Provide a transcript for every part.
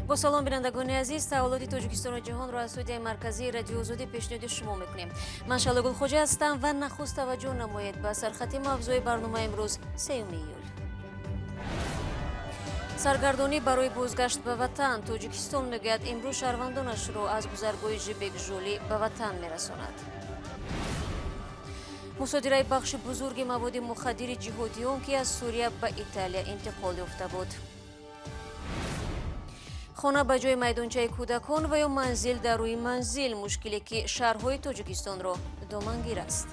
Бо салом, бинандагони азиз, таҳаввулоти Тоҷикистону ҷаҳонро аз студияи марказии Радиои Озодӣ пешниҳоди шумо мекунем. Ман Шаҳло Гулхоҷа ҳастам ва нахуст таваҷҷӯҳ намоед ба сархати мавзӯи барномаи имрӯз, 3 июл. Саргардонӣ барои бозгашт ба ватан. Тоҷикистон мегӯяд, имрӯз шаҳрвандонашро аз гузаргоҳи Жибек-Жӯлӣ ба ватан мерасонад. Мусодираи бахши бузурги маводи мухаддири ҷиҳодиён, ки аз Сурия ба Италия интиқол ёфта буд. Хона ба ҷои майдончаи кӯдакон ва ё манзил дар рӯи манзил, мушкиле ки шаҳрҳои Тоҷикистонро домангир аст.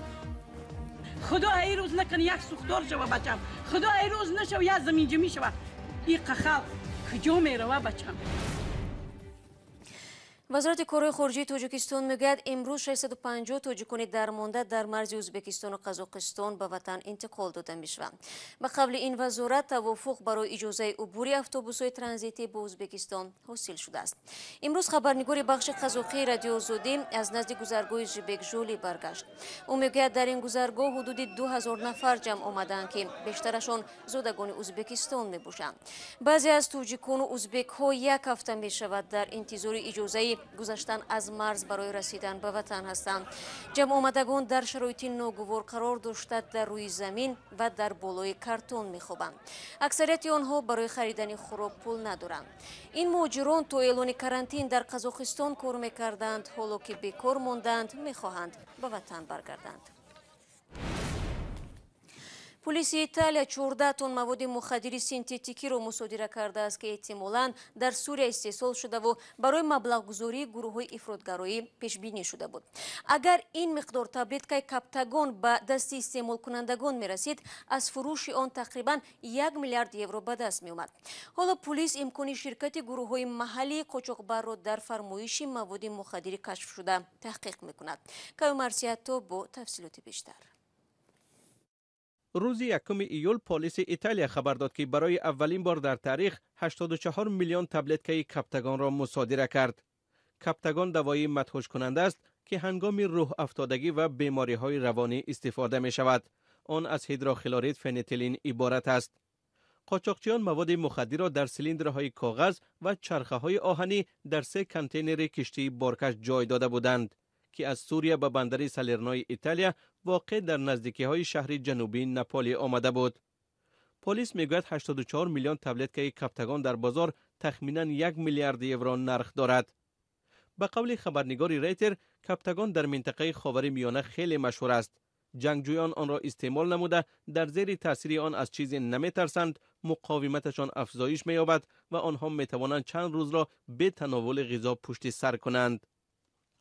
Худо ай рӯз накун, як сӯхтор шава, бачам. Худо ай рӯз нашава, як заминҷамӣ шава. Иқа халқ куҷо мерава, бачам? Вазорати корҳои хориҷии Тоҷикистон мегӯяд, имрӯз 650 тоҷикони дармонда дар марзи Ӯзбекистону Қазоқистон ба ватан интиқол дода мешаванд. Ба қавли ин вазорат, тавофуқ барои иҷозаи убури автобусҳои транзитӣ бо Ӯзбекистон ҳосил шудааст. Имрӯз хабарнигори бахши қазоқии Радиои Озодӣ аз назди гузаргоҳи Жибек-Жӯлӣ баргашт. Ӯ мегӯяд, дар ин гузаргоҳ ҳудуди 2000 нафар ҷамъ омадаанд, ки бештарашон зодагони Ӯзбекистон мебошанд. Баъзе аз тоҷикону ӯзбекҳо як ҳафта мешавад, дар интизори иҷозаи гузаштан аз марз барои расидан ба ватан ҳастанд. Ҷамъомадагон дар шароити ногувор қарор дошта, дар рӯи замин ва дар болои картон мехобанд. Аксарияти онҳо барои харидани хӯрок пул надоранд. Ин муҳоҷирон то эълони карантин дар Қазоқистон кор мекарданд. Ҳоло ки бекор монданд, мехоҳанд ба ватан баргарданд. Пулиси Италия 14 тонн маводи мухаддири синтетикиро мусодира кардааст, ки эҳтимолан дар Сурия истеҳсол шудаву барои маблағгузории гурӯҳҳои ифротгароӣ пешбинӣ шуда буд. Агар ин миқдор таблеткаи каптагон ба дасти истеъмолкунандагон мерасид, аз фурӯши он тақрибан 1 миллиард евро ба даст меомад. Ҳоло пулис имкони ширкати гурӯҳҳои маҳаллии қочоқбарро дар фармоиши маводи мухаддири кашфшуда таҳқиқ мекунад. Каюмарсиятто бо тафсилоти бештар. Рӯзи 1 июл полиси Италия хабар дод, ки барои аввалин бор дар таърих 84 миллион таблеткаи каптагонро мусодира кард. Каптагон давои мадҳушкунанда аст, ки ҳангоми рӯҳафтодагӣ ва бемориҳои равонӣ истифода мешавад. Он аз ҳидрохлорид фенетилин иборат аст. Қочоқчиён маводи мухаддирро дар силиндрҳои коғаз ва чархаҳои оҳанӣ дар се контейнери киштии боркаш ҷой дода буданд, ки аз Сурия ба бандари Салернои Италия, воқеъ дар наздикиҳои шаҳри ҷанубии Наполи, омада буд. Полис мегӯяд, 84 миллион таблеткаи каптагон дар бозор тахминан 1 миллиард евро нарх дорад. Ба қавли хабарнигори Рейтер, каптагон дар минтақаи Ховари Миёна хеле машҳур аст. Ҷангҷӯён онро истеъмол намуда, дар зери таъсири он аз чизе наметарсанд, муқовиматашон афзоиш меёбад ва онҳо метавонанд чанд рӯзро бе тановули ғизо пушти сар кунанд.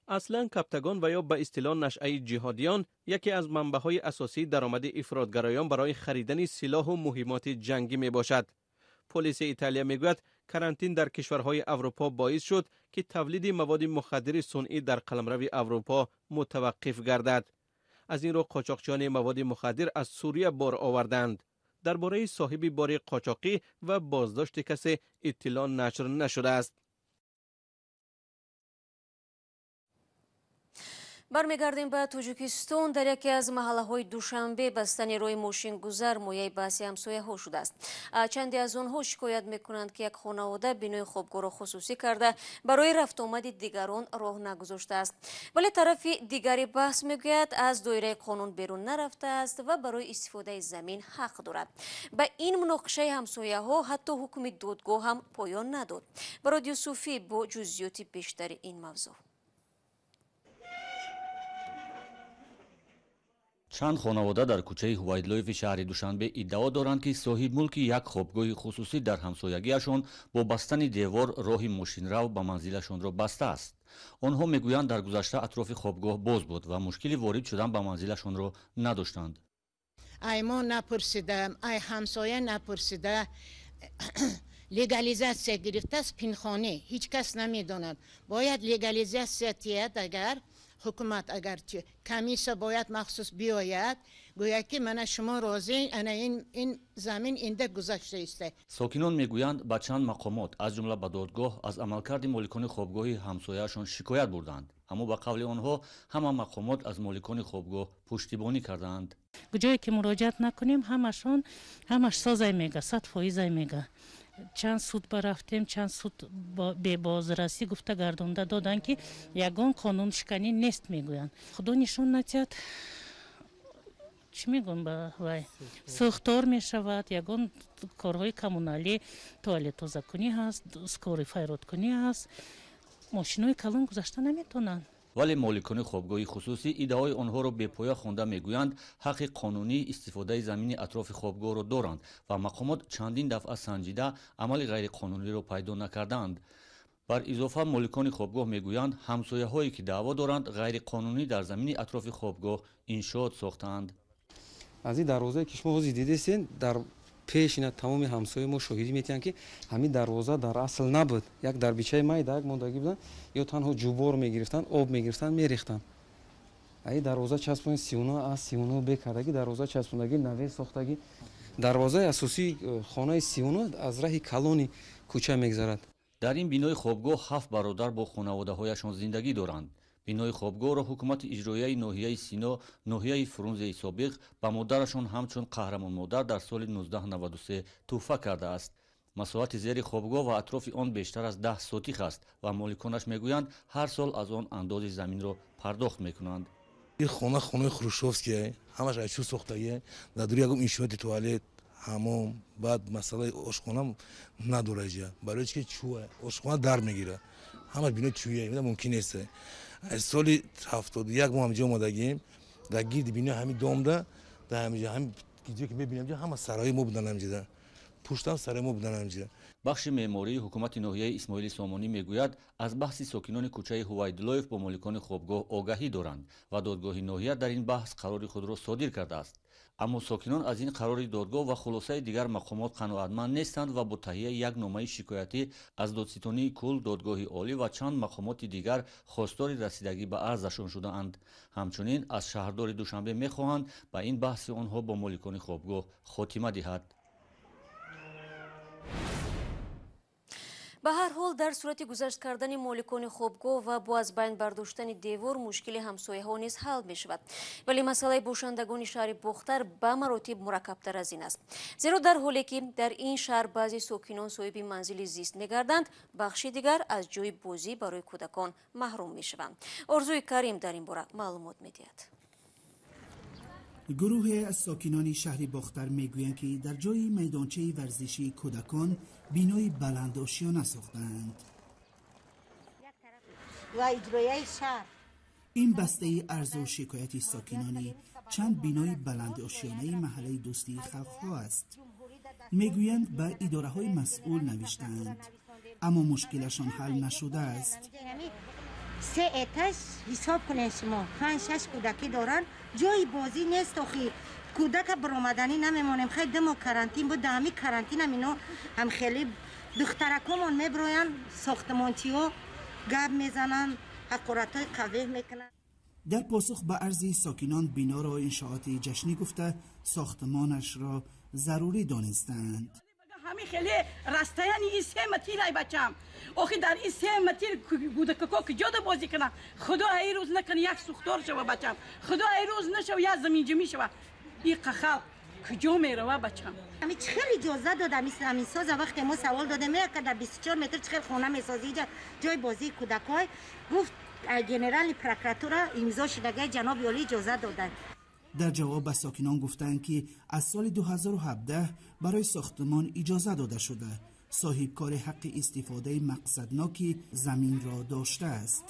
Аслан каптагон ва ё ба истилоҳ нашъаи ҷиҳодиён яке аз манбаъҳои асосии даромади ифротгароён барои харидани силоҳу муҳиммоти ҷангӣ мебошад. Полиси Италия мегӯяд, карантин дар кишварҳои Аврупо боис шуд, ки тавлиди маводи мухаддири сунъӣ дар қаламрави Аврупо мутаваққиф гардад. Аз ин рӯ қочоқчиёни маводи мухаддир аз Сурия бор оварданд. Дар бораи соҳиби бори қочоқӣ ва боздошти касе иттилоъ нашр нашудааст. Бармегардем ба Тоҷикистон. Дар яке аз маҳаллаҳои Душанбе бастани роҳи мошингузар мояи баҳси ҳамсояҳо шудааст. Чанде аз онҳо шикоят мекунанд, ки як хонавода бинои хобгоҳро хусусӣ карда, барои рафтуомади дигарон роҳ нагузоштааст. Вале тарафи дигари баҳс мегӯяд, аз доираи қонун берун нарафтааст ва барои истифодаи замин ҳақ дорад. Ба ин муноқишаи ҳамсояҳо ҳатто ҳукми додгоҳ ҳам поён надод. Барод Юсуфӣ бо ҷузъиёти бештари ин мавзӯъ. Чанд хонавода дар кӯчаи Ҳувайдлоеви шаҳри Душанбе иддао доранд, ки соҳибмулки як хобгоҳи хусусӣ дар ҳамсоягиашон бо бастани девор роҳи мошинрав ба манзилашонро бастааст. Онҳо мегӯянд, дар гузашта атрофи хобгоҳ боз буд ва мушкили ворид шудан ба манзилашонро надоштанд. Ай мо напурсида, ай ҳамсоя напурсида, легализатсия гирифтааст пинхонӣ, ҳеҷ кас намедонад. Бояд легализатсия тиҳад, агар ҳукумат, агар комиссия бояд махсус биёяд, гӯяд, ки мана шумо розӣ, ана ин замин инда гузашта иста. Сокинон мегӯянд, ба чанд мақомот, аз ҷумла ба додгоҳ, аз амалкарди моликони хобгоҳи ҳамсояашон шикоят бурданд, аммо ба қавли онҳо ҳама мақомот аз моликони хобгоҳ пуштибонӣ кардаанд. Ҷое ки муроҷиат накунем, ҳамашон ҳамаш созай мега, 100%-ай мега. Чанд суд барафтем, чанд суд бебозрасӣ гуфта гардонда доданд, ки ягон қонуншиканӣ нест мегӯянд. Худо нишон надиҳад, чӣ мегӯям, ба вай сӯхтор мешавад, ягон корҳои коммуналӣ, туалет тозакунӣ ҳаст, скорый файродкунӣ ҳаст, мошинои калон гузашта наметавонанд. Вале моликони хобгоҳи хусусӣ иддаои онҳоро бепоя хонда мегӯянд, ҳаққи қонунии истифодаи замини атрофи хобгоҳро доранд ва мақомот чандин дафъа санҷида амали ғайриқонуниро пайдо накардаанд. Бар изофа, моликони хобгоҳ мегӯянд, ҳамсояҳое ки даъво доранд, ғайриқонунӣ дар замини атрофи хобгоҳ иншоот сохтаанд. Аз ин дарвозае ки шумо ҳозир дидесен, дар пеш ина тамоми ҳамсояи мо шоҳидӣ метиҳанд, ки ҳамин дарвоза дар асл набуд. Як дарбичаи майда як мондагӣ буданд, ё танҳо ҷубор мегирифтанд, об мегирифтанд, мерехтанд. Ин дарвоза часпони 39 А 39 Б кардагӣ, дарвоза часпондагӣ, наве сохтагӣ. Дарвозаи асосии хонаи 39 аз раҳи калони кӯча мегзарад. Дар ин бинои хобгоҳ 7 бародар бо хонаводаҳояшон зиндагӣ доранд. Бинои хобгоҳро ҳукумати иҷроияи ноҳияи Сино, ноҳияи Фрунзеи собиқ, ба модарашон ҳамчун қаҳрамонмодар дар соли 1993 тӯҳфа кардааст. Масоҳати зери хобгоҳ ва атрофи он бештар аз 10 сотих аст ва моликонаш мегӯянд, ҳар сол аз он андози заминро пардохт мекунанд. Ин хона хонаи хрущёвские, ҳамаш аз чӯб сохтагие, дар дури ягон иншооти туалет, ҳамом, баъд масъалаи ошхона надорад ҷа. Барои чи ки чӯа, ошхона дар мегирад. Ҳамаш бинои чӯя, мумкин нест. Аз соли 71 мо ҳамҷо омадагием, дар гирди бинои ҳамин домда, дар ҳаминҷо ҳамин ҷое ки мебинем, ҳама сарои мо будан ҳаминҷода. Пуштам сарои мо будан ҳаминҷода. Бахши меъмории ҳукумати ноҳияи Исмоили Сомонӣ мегӯяд, аз баҳси сокинони кӯчаи Ҳувайдуллоев бо моликони хобгоҳ огаҳӣ доранд ва додгоҳи ноҳия дар ин баҳс қарори худро содир кардааст. Аммо сокинон аз ин қарори додгоҳ ва хулосаи дигар мақомот қаноатманд нестанд ва бо таҳияи як номаи шикоятӣ аз додситонии кул, додгоҳи олӣ ва чанд мақомоти дигар хостори расидагӣ ба арзашон шудаанд. Ҳамчунин аз шаҳрдори Душанбе мехоҳанд ба ин баҳси онҳо бо моликони хобгоҳ хотима диҳад. Ба ҳар ҳол, дар сурати гузашт кардани моликони хобгоҳ ва бо аз байн бардоштани девор мушкили ҳамсояҳо низ ҳал мешавад. Вале масъалаи бошандагони шаҳри Бохтар ба маротиб мураккабтар аз ин аст. Зеро дар ҳоле ки дар ин шаҳр баъзе сокинон соҳиби манзили зист мегарданд, бахши дигар аз ҷои бозӣ барои кӯдакон маҳрум мешаванд. Орзуи Карим дар ин бора маълумот медиҳад. Гурӯҳе аз сокинони шаҳри Бохтар мегӯянд, ки дар ҷои майдончаи варзишии кӯдакон бинои баландошёна сохтаанд. Ин бастаи арзу шикояти сокинони чанд бинои баландошёнаи маҳаллаи дӯстии халқҳо аст. Мегӯянд, ба идораҳои масъул навиштаанд, аммо мушкилашон ҳал нашудааст. Се этаж ҳисоб кунед шумо, 5-6 кӯдакӣ доранд, ҷои бозӣ нест. Охи кӯдака баромаданӣ намемонем. Хай 2 моҳ карантин буд, дар ҳамин карантинам ино ҳам хеле духтаракомон меброянд, сохтмончиҳо гап мезананд, ҳақоратҳои қавеҳ мекунанд. Дар посух ба арзи сокинон биноро иншооти ҷашнӣ гуфта, сохтмонашро зарурӣ донистаанд. Ҳамин хеле растаяни ин 3 метр ай бачам. Охи дар ин 3 метр кӯдакако куҷода бозӣ кунанд? Худо ай рӯз накунад, як сӯхтор шава бачам. Худо ай рӯз нашава, як заминҷамӣ шава. Ин халқ куҷо мерава бачам? Ҳамин чӣ хел иҷоза дод ҳамин соза? Вақте мо савол додем, меяка дар 24 метр чӣ хел хона месозӣ, иҷа ҷои бозии кӯдакҳой? Гуфт, генеральный прокуратура имзо шудагай, ҷаноби олӣ иҷоза доданд. Дар ҷавоб ба сокинон гуфтанд, ки аз соли 2017 барои сохтмон иҷоза дода шуда, соҳибкори ҳаққи истифодаи мақсадноки заминро доштааст.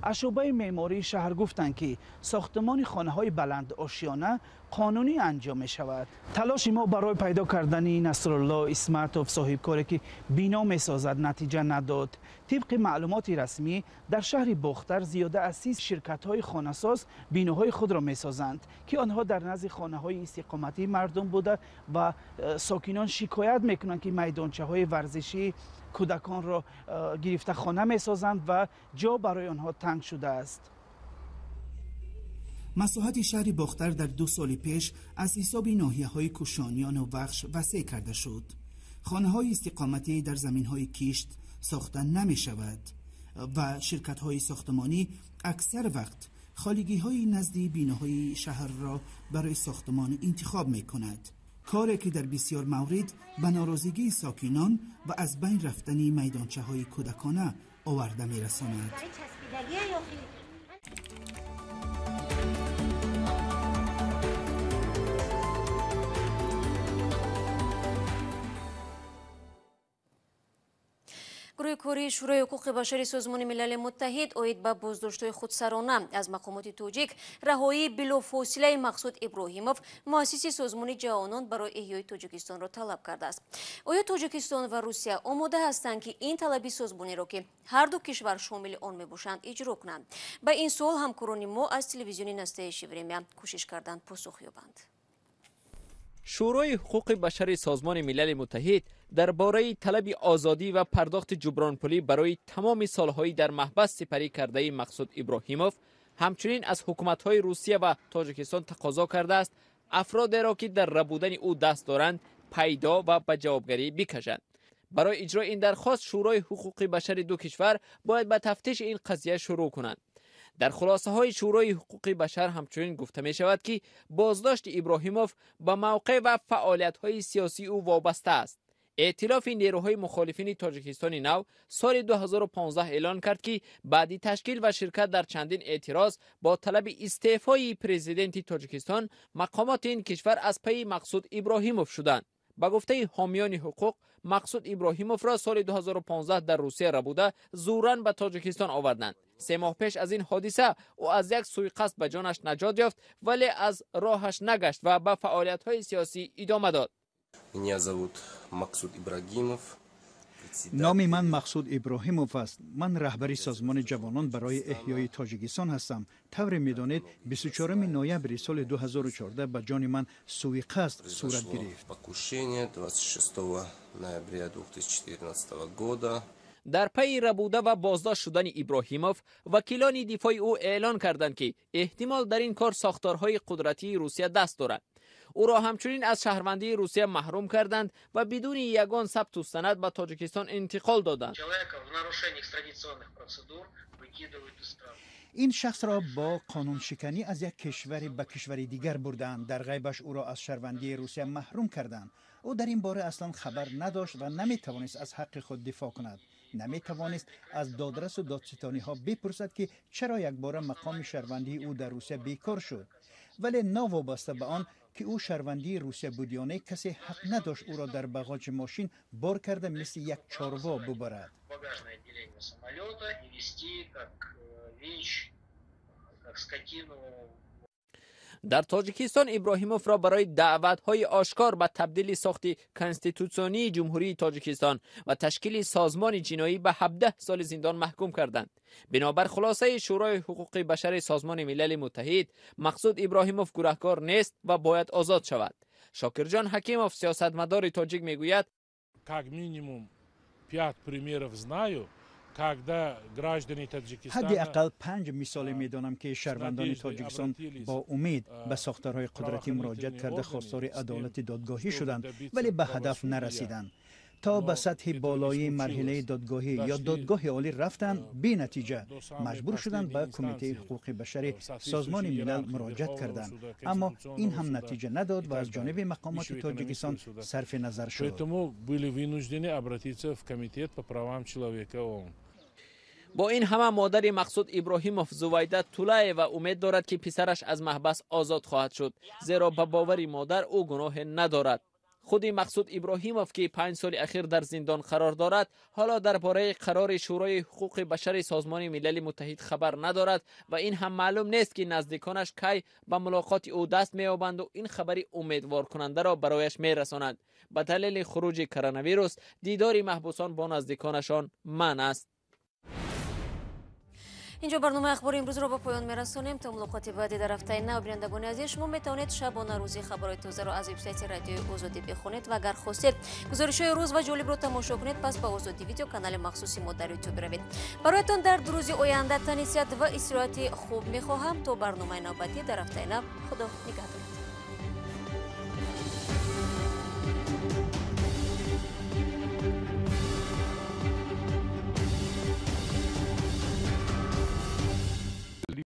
Аз шӯъбаи меъмории шаҳр гуфтанд, ки сохтмони хонаҳои баландошёна қонунӣ анҷом мешавад. Талоши мо барои пайдо кардани Насрулло Исматов, соҳибкоре ки бино месозад, натиҷа надод. Тибқи маълумоти расмӣ, дар шаҳри Бохтар зиёда аз 30 ширкатҳои хонасоз биноҳои худро месозанд, ки онҳо дар назди хонаҳои истиқоматии мардум буда ва сокинон шикоят мекунанд, ки майдончаҳои варзишии кӯдаконро гирифта хона месозанд ва ҷо барои онҳо танг шудааст. Масоҳати шаҳри Бохтар дар 2 соли пеш аз ҳисоби ноҳияҳои Кушониёну Вахш васеъ карда шуд. Хонаҳои истиқоматӣ дар заминҳои кишт сохта намешавад ва ширкатҳои сохтмонӣ аксар вақт холигиҳои назди биноҳои шаҳрро барои сохтмон интихоб мекунад. Коре ки дар бисёр маврид ба норозигии сокинон ва аз байн рафтани майдончаҳои кӯдакона оварда мерасонад. Гурӯҳи кории Шӯрои ҳуқуқи башари Созмони Милали Муттаҳид оид ба боздоштҳои худсарона аз мақомоти тоҷик раҳоии билофосилаи Мақсуд Иброҳимов, муассиси Созмони ҷавонон барои эҳёи Тоҷикистонро талаб кардааст. Оё Тоҷикистон ва Русия омода ҳастанд, ки ин талаби созмониро, ки ҳар ду кишвар шомили он мебошанд, иҷро кунанд? Ба ин суол ҳамкорони мо аз телевизиони Настоящее время кӯшиш карданд посух ёбанд. Шӯрои ҳуқуқи башари Созмони Милали Муттаҳид дар бораи талаби озодӣ ва пардохти ҷубронпулӣ барои тамоми солҳои дар маҳбас сипарӣ кардаи Мақсуд Иброҳимов ҳамчунин аз ҳукуматҳои Русия ва Тоҷикистон тақозо кардааст афродеро, ки дар рабудани ӯ даст доранд, пайдо ва ба ҷавобгарӣ бикашанд. Барои иҷрои ин дархост Шӯрои ҳуқуқи башари ду кишвар бояд ба тафтиши ин қазия шурӯъ кунанд. Дар хулосаҳои Шӯрои ҳуқуқи башар ҳамчунин гуфта мешавад, ки боздошти Иброҳимов ба мавқеъ ва фаъолиятҳои сиёсии ӯ вобаста аст. Эътилофи нерӯҳои мухолифини Тоҷикистони нав соли 2015 эълон кард, ки баъди ташкил ва ширкат дар чандин эътироз бо талаби истеъфои президенти Тоҷикистон мақомоти ин кишвар аз пайи Мақсуд Иброҳимов шуданд. Ба гуфтаи ҳомиёни ҳуқуқ, Мақсуд Иброҳимовро соли 2015 дар Русия рабуда зӯран ба Тоҷикистон оварданд. 3 моҳ пеш аз ин ҳодиса ӯ аз як суиқасд ба ҷонаш наҷот ёфт, вале аз роҳаш нагашт ва ба фаъолиятҳои сиёсӣ идома дод. Меня зовут Максуд Ибрагимов. Номи ман Мақсуд Иброҳимов аст. Ман раҳбари Созмони ҷавонон барои эҳёи Тоҷикистон ҳастам. Тавре медонед, 24 ноябри соли 2014 ба ҷони ман суиқасд сурат гирифт. Покушение 26 ноября 2014 года. Дар пайи рабуда ва боздошт шудани Иброҳимов вакилони дифои ӯ эълон карданд, ки эҳтимол дар ин кор сохторҳои қудратии Русия даст дорад. Ӯро ҳамчунин аз шаҳрвандии Русия маҳрум карданд ва бидуни ягон сабту санад ба Тоҷикистон интиқол доданд. Ин шахсро бо қонуншиканӣ аз як кишваре ба кишвари дигар бурдаанд. Дар ғайбаш ӯро аз шаҳрвандии Русия маҳрум карданд. Ӯ дар ин бора аслан хабар надошт ва наметавонист аз ҳаққи худ дифоъ кунад. Наметавонист аз додрасу додситониҳо бипурсад, ки чаро якбора мақоми шаҳрвандии ӯ дар Русия бекор шуд. Вале новобаста ба он ки ӯ шаҳрвандии Русия буд ё не, касе ҳақ надошт ӯро дар бағоҷи мошин бор карда мисли як чорво бубарад. Дар Тоҷикистон Иброҳимовро барои даъватҳои ошкор ба табдили сохти конститутсионии Ҷумҳурии Тоҷикистон ва ташкили созмони ҷиноӣ ба 17 соли зиндон маҳкум карданд. Бинобар хулосаи Шӯрои ҳуқуқи башари Созмони Милали Муттаҳид, Мақсуд Иброҳимов гунаҳкор нест ва бояд озод шавад. Шокирҷон Ҳакимов, сиёсатмадори тоҷик, мегӯяд: как минимум 5 примеров знаю, когда граждане Таджикистана ҳадди ақал 5 мисоле медонам, ки шаҳрвандони Тоҷикистон бо умед ба сохторҳои қудратӣ муроҷиат карда хостори адолати додгоҳӣ шуданд, вале ба ҳадаф нарасиданд. То ба сатҳи болоии марҳилаи додгоҳӣ ё додгоҳи олӣ рафтанд, бенатиҷа маҷбур шуданд ба Кумитаи ҳуқуқи башари Созмони Милал муроҷиат карданд, аммо ин ҳам натиҷа надод ва аз ҷониби мақомоти Тоҷикистон сарфи назар шуд. Поэтому были вынуждены обратиться в Комитет по правам человека ООН. Бо ин ҳама модари Мақсуд Иброҳимов Зувайда Тулаева умед дорад, ки писараш аз маҳбас озод хоҳад шуд, зеро ба бовари модар ӯ гуноҳе надорад. Худи Мақсуд Иброҳимов, ки 5 соли ахир дар зиндон қарор дорад, ҳоло дар бораи қарори Шӯрои ҳуқуқи башари Созмони Милали Муттаҳид хабар надорад ва ин ҳам маълум нест, ки наздиконаш кай ба мулоқоти ӯ даст меёбанду ин хабари умедворкунандаро барояш мерасонанд. Ба далели хуруҷи коронавирус дидори маҳбусон бо наздиконашон манъ аст. Инҷо барномаи ахбори имрӯзро ба поён мерасонем. То мулоқоти баъдӣ дар ҳафтаи нав, бинандагони азиз, шумо метавонед шабона рӯзи хабарҳои тозаро аз вебсайти Радиои Озодӣ бихонед ва агар хостед гузоришҳои рӯз ва ҷолибро тамошо кунед, пас ба Озодӣ видео канали махсуси мо дар Ютуб равед. Бароятон дар 2 рӯзи оянда тани сиҳат ва истироҳати хуб мехоҳам. То барномаи навбатӣ дар ҳафтаи нав, Худо нигаҳдор.